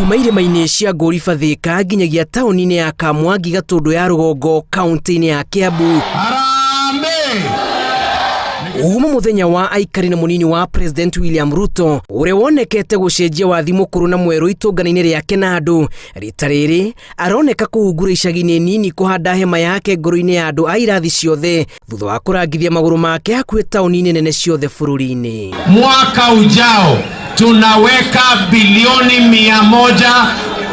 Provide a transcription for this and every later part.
Kuma irĩma-inĩ cia Ngũriba Thĩka nginyagia taũni-inĩ ya Kamwangi Gatũndũ ya Rũgongo kaunti-inĩ ya Kiambu. Harambee! Uma muthenya wa aikari na munini wa President William Ruto ũrĩa wonekete gũcenjia wathi mũkũrũ na mwerũ itũngana-inĩ rĩake na andũ. Rita rĩrĩ aroneka kũhungura icagi-inĩ nini kũhanda hema yake ngoro-inĩ ya andũ a irathi ciothe thutha wa kũrangithia magũrũ make hakuhĩ taũni-inĩ nene ciothe bũrũri-inĩ. Mwaka ujao tunaweka bilioni 100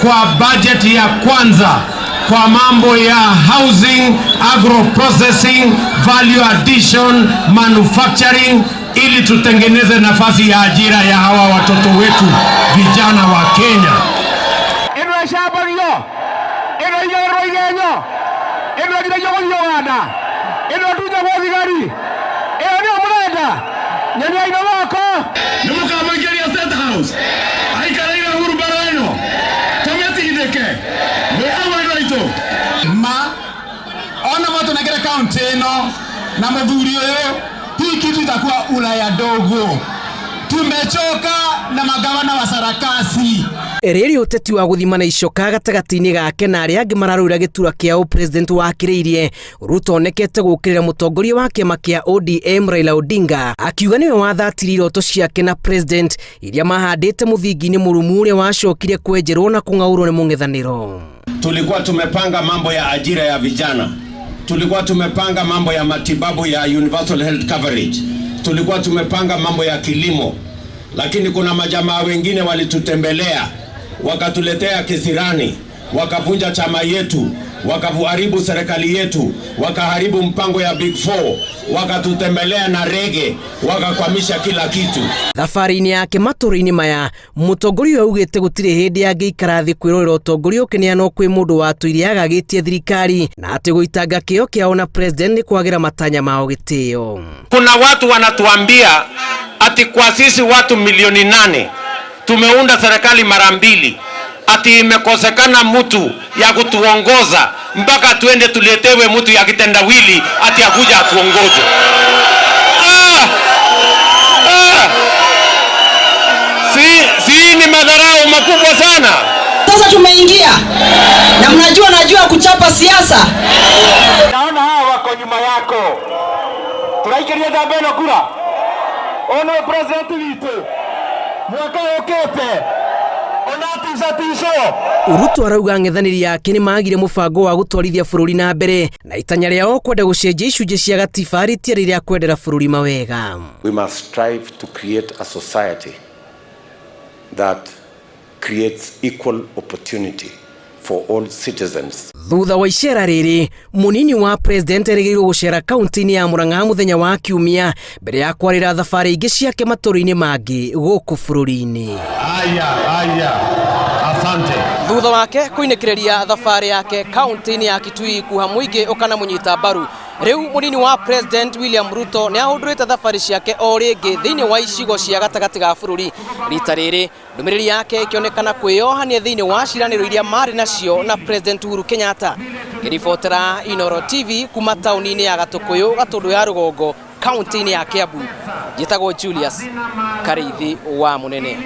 kwa bajeti ya kwanza kwa mambo ya housing, agro processing, value addition, manufacturing ili tutengeneze nafasi ya ajira ya hawa watoto wetu vijana wa Kenya. Ĩno ĩcambagio, ĩno ĩigagĩrĩrwo igenyo, ĩno ĩgiragio gũthiĩ Uganda, ĩno ĩtunyagwo thigari, ĩyo nĩyo mũrenda. Nyoniai na moko. Nĩ mũkamũingĩria State House aikareire hurubaro ĩno tũmĩtindĩke mwĩ hau andũ aitũ. Ma ona motonekere kaunti ĩno na mũthuri ũyũ, hii kitu itakuwa Ulaya ndogo. Tumechoka na magavana wa sarakasi. Rĩrĩ ũteti wa gũthimana icoka gatagatĩ-inĩ gake na arĩa angĩ mararũĩra gĩtura kĩa ũpresident wakĩrĩirie. Ruto onekete gũkĩrĩra mũtongoria wa kĩama kĩa ODM Raila Odinga akiuga nĩwe wathatirie iroto ciake na president iria mahandĩte mũthingi-inĩ mũrũmu ũrĩa wacokire kwenjerwo na kũng'aũrwo nĩ mũng'ethanĩro. Tulikuwa tumepanga mambo ya ajira ya vijana, tulikuwa tumepanga mambo ya matibabu ya universal health coverage, tulikuwa tumepanga mambo ya kilimo, lakini kuna majamaa wengine walitutembelea wakatuletea kisirani, wakavunja chama yetu, wakaharibu serikali yetu, wakaharibu mpango ya Big Four, wakatutembelea na rege, wakakwamisha kila kitu. Thabarĩ-inĩ yake matũra-inĩ maya, mũtongoria ũyũ augĩte gũtirĩ hĩndĩ angĩikara thĩ kwĩrorera ũtongoria ũkĩneanwo kwĩ mũndũ watũire agagĩtie thirikari na atĩ gũitanga kĩo kĩao na president nĩ kwagĩra matanya mao gĩtĩo. Kuna watu wanatuambia ati kwa sisi watu milioni 8 tumeunda serikali mara mbili, ati imekosekana mtu ya kutuongoza mpaka tuende tuletewe mtu ya kitendawili ati akuja atuongoze. Ah! Ah! Si ni madharau makubwa sana. Sasa tumeingia na mnajua, najua kuchapa siasa. Naona hawa wako nyuma yako, tũraikĩria njamba ĩno kura. Ũyũ nĩwe president witũ mwaka ũkĩte ona aticaticwo. Ruto arauga ang'ethanĩri yake nĩ magire mũbango wa gũtwarithia bũrũri na mbere na itanya rĩao kwenda gũcenjia icunjĩ cia gatiba rĩtiarĩ rĩa kwendera bũrũri mawega. We must strive to create a society that creates equal opportunity for all citizens. Thutha wa icera rĩrĩ, mũnini wa president erĩgĩrĩirwo gũcera kaunti-inĩ ya Murang'a mũthenya wa Kiumia mbere ya kwarĩra thabarĩ ingĩ ciake matũra-inĩ mangĩ gũkũ bũrũri-inĩ. Aya, aya, asante. Thutha wake kũinĩkĩrĩria thabarĩ yake kaunti-inĩ ya Kitui kuha mũingĩ ũkanamũnyita mbaru, rĩu mũnini wa president William Ruto nĩ ahũndũrĩte thabarĩ ciake o rĩngĩ thĩinĩ wa icigo cia gatagatĩ ga bũrũri. Rita rĩrĩ ndũmĩrĩri yake ĩkĩonekana kwĩyohania thĩinĩ wa ciranĩro iria marĩ nacio na president Uhuru Kenyatta. Ngĩribotera Inooro TV kuma taũni-inĩ ya Gatũkũyũ, Gatũndũ ya Rũgongo, kaunti-inĩ ya Kiambu, njĩtagwo Julius Karĩithi wa Mũnene.